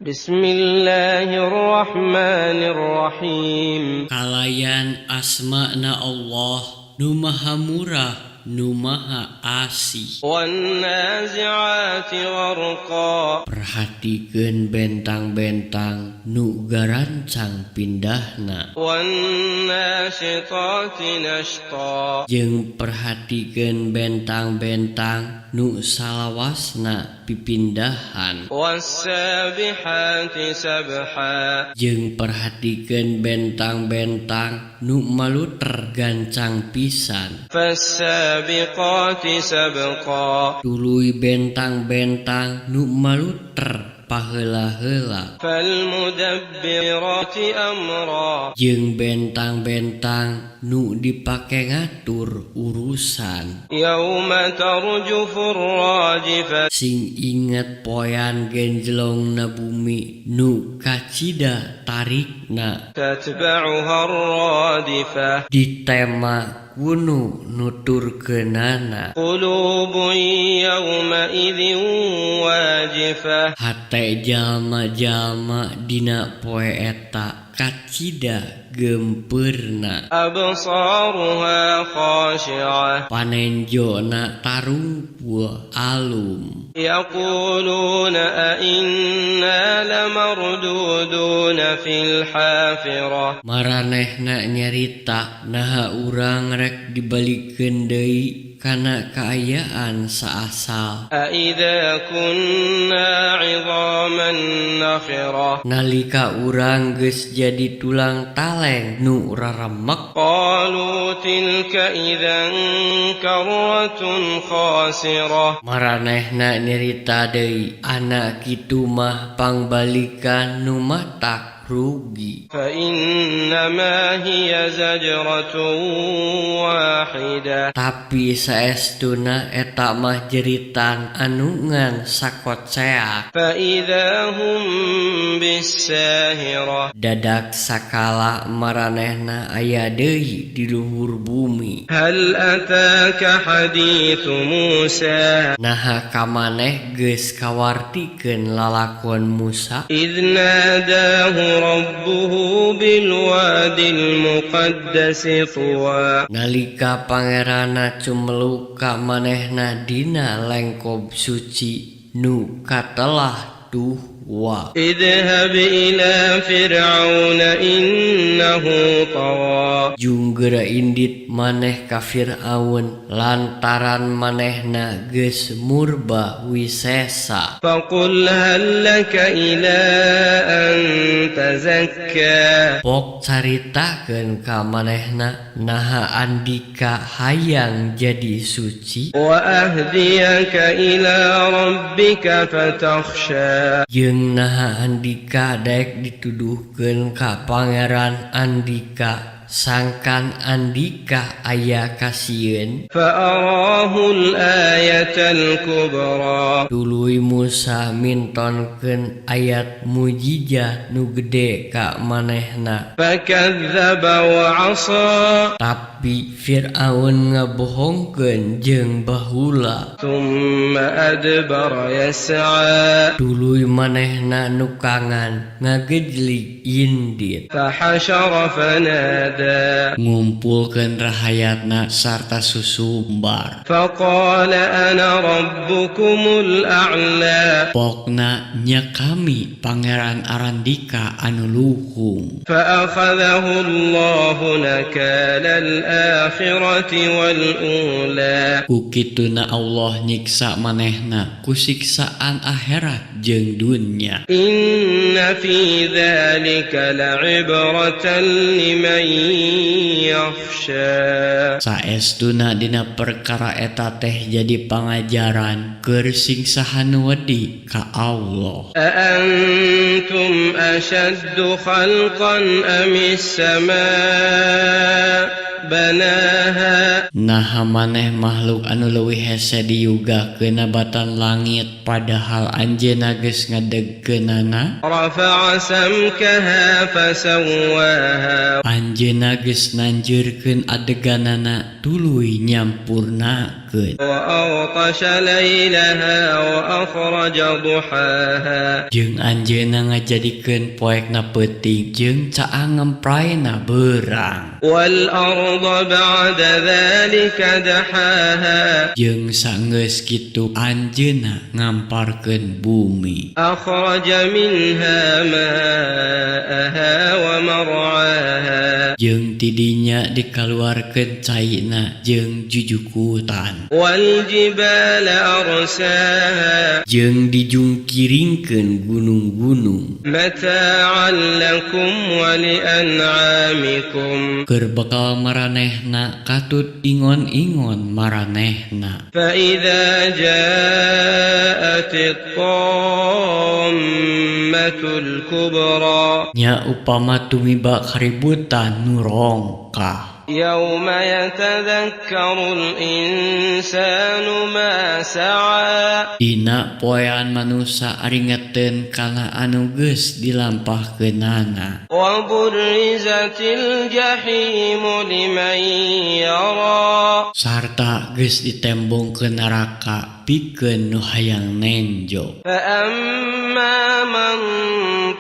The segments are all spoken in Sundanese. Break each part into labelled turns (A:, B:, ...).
A: بسم الله الرحمن الرحيم.
B: Kalayan asmana Allah nu Maha Murah, nu Maha Asih.
A: والنازعات غرقا.
B: Perhatikeun bentang-bentang nu garancang pindahna.
A: والناشطات نشطا.
B: Jeung perhatikeun bentang-bentang nu salawasna pipindahan.
A: والسابحات سبحا.
B: Jeung perhatikeun bentang-bentang nu maluter gancang pisan.
A: فالسابقات سبقا.
B: Tuluy bentang-bentang nu maluter paheula-heula.
A: فالمدبرات أمرا.
B: Jeung bentang-bentang nu dipake ngatur urusan.
A: يوم ترجف الراجفة.
B: Sing inget poean genjlongna bumi nu kacida tarikna.
A: تتبعها الرادفة.
B: Ditema ku nu nuturkeunana.
A: قلوب يومئذ واجفة.
B: Hate jalma-jalma dina poe eta kacida gempeurna.
A: أبصارها خاشعة.
B: Panenjona tarungkul alum.
A: يقولون أئنا لمردودون في الحافرة.
B: Maranehna nyarita, "Naha urang rek dibalikeun deui kana kaayaan saasal?"
A: أئذا كنا عظاما نخرة.
B: Nalika urang geus jadi tulang taleng nu raremek.
A: قالوا تلك إذا كرة خاسرة.
B: Maranehna nyerita deui, "Ana kitu mah pangbalikan nu matak rugi."
A: فإنما هي زجرة واحدة.
B: Tapi saestuna eta mah jeritan anu ngan sakoceak.
A: فإذا هم بالساهرة.
B: Dadak sakala maranehna aya deui di luhur bumi.
A: هل أتاك حديث موسى؟
B: Naha ka maneh geus kawartikeun lalakon Musa?
A: إذ ناداه ربه بالواد المقدس طوى.
B: Nalika Pangeranna cumeluk ka manehna dina lengkob suci nu katelah Tuhwa.
A: اذهب إلى فرعون إنه طغى.
B: Jung geura indit maneh ka Fir'aun lantaran manehna geus murba wisesa.
A: فقل هل لك إلى أن تزكى.
B: Pok caritakeun ka manehna, naha andika hayang jadi suci?
A: وأهديك إلى ربك فتخشى.
B: Jeung naha andika daek dituduhkeun ka Pangeran andika sangkan andika aya kasieun?
A: فأراه الآية الكبرى.
B: Tuluy Musa mintonkeun ayat mujizat nu gede ka manehna.
A: فكذب وعصى.
B: Tapi Fir'aun ngabohongkeun jeung bahula.
A: ثم أدبر يسعى.
B: Tuluy manehna nukangan ngagejlig indit.
A: فحشر فنادى.
B: Ngumpulkeun rahayatna sarta susumbar.
A: فقال أنا ربكم الأعلى.
B: Pokna, "Nya kami Pangeran Arandika anu luhung."
A: فأخذه الله نكال الآخرة والأولى.
B: Ku kituna Allah nyiksa manehna ku siksaan akhirat jeung dunya.
A: إن في ذلك لعبرة لمن يخشى.
B: Saestuna dina perkara eta teh jadi pangajaran keur sing saha nu wedi ka Allah.
A: أأنتم أشد خلقا أم السماء بناها؟
B: Naha maneh makhluk anu leuwih hese diyugakeun batan langit, padahal anjeunna geus ngadegkeunana?
A: رفع سمكها فسواها.
B: Anjeunna geus nanjeurkeun adeganana tuluy nyampurnakeun. dimeunangkeun.
A: وأغطش ليلها وأخرج ضحاها.
B: Jeung anjeunna ngajadikeun poekna peuting jeung caang ngemprayna beurang.
A: والأرض بعد ذلك دحاها.
B: Jeung sanggeus kitu anjeunna ngamparkeun bumi.
A: أخرج منها ماءها ومرعاها.
B: Jeung tidinya dikaluarkeun caina jeung jujukutan.
A: والجبال أرساها.
B: Jeung dijungkiringkeun gunung-gunung.
A: متاعا لكم ولأنعامكم.
B: Keur bekal maranehna katut ingon-ingon maranehna.
A: فإذا جاءت الطامة الكبرى.
B: Nya upama tumiba kaributan nu rongkah.
A: يوم يتذكر الإنسان ما سعى.
B: Dina poean manusa aringeteun kana anu geus dilampahkeunana.
A: وبرزت الجحيم لمن يرى.
B: Sarta geus ditembongkeun neraka pikeun nu hayang nenjo.
A: فأما من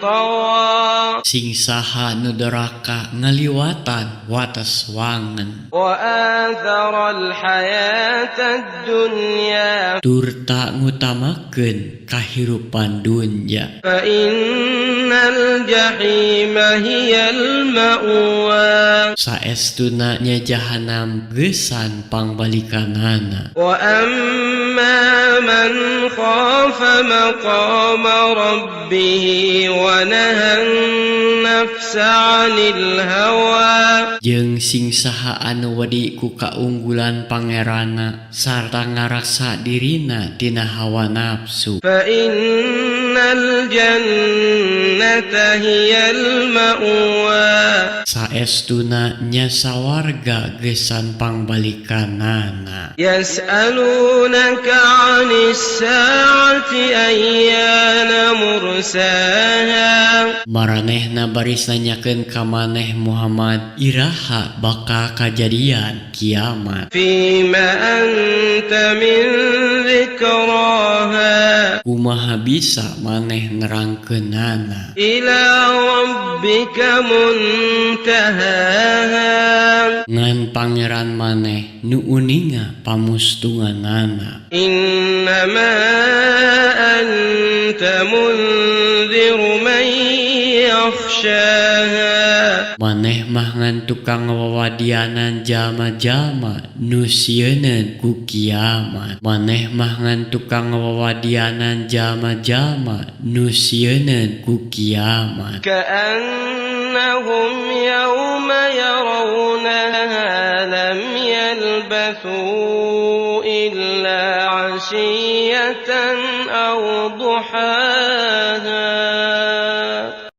A: طغى.
B: Sing saha nu doraka ngaliwatan wates wangen.
A: وآثر الحياة الدنيا.
B: Turta ngutamakeun kahirupan dunya.
A: فإن الجحيم هي المأوى.
B: Saestuna nya jahanam geusan pangbalikanana.
A: وأما من خاف مقام ربه ونهى النفس عن الهوى.
B: Jeung sing saha anu wedi ku kaunggulan pangeranna sarta ngaraksa dirina tina hawa nafsu.
A: فإن الجنة هي المأوى.
B: Saestuna nya sawarga geusan pangbalikanana.
A: يسألونك عن الساعة أيان مرساها.
B: Maranehna baris nanyakeun ka maneh Muhammad iraha bakal kajadian kiamat.
A: فيم أنت من ذكراها.
B: Kumaha bisa maneh nerangkeunana.
A: إلى ربك منتهاها.
B: Ngan pangeran maneh nu uninga pamustunganana.
A: إنما أنت منذر من يخشاها.
B: Maneh mah ngan tukang wawadianan jalma-jalma nu sieuneun ku kiamat. Maneh mah ngan tukang wawadianan jalma-jalma nu sieuneun ku kiamat.
A: كأنهم يوم يرونها لم يلبثوا إلا عشية أو ضحاها.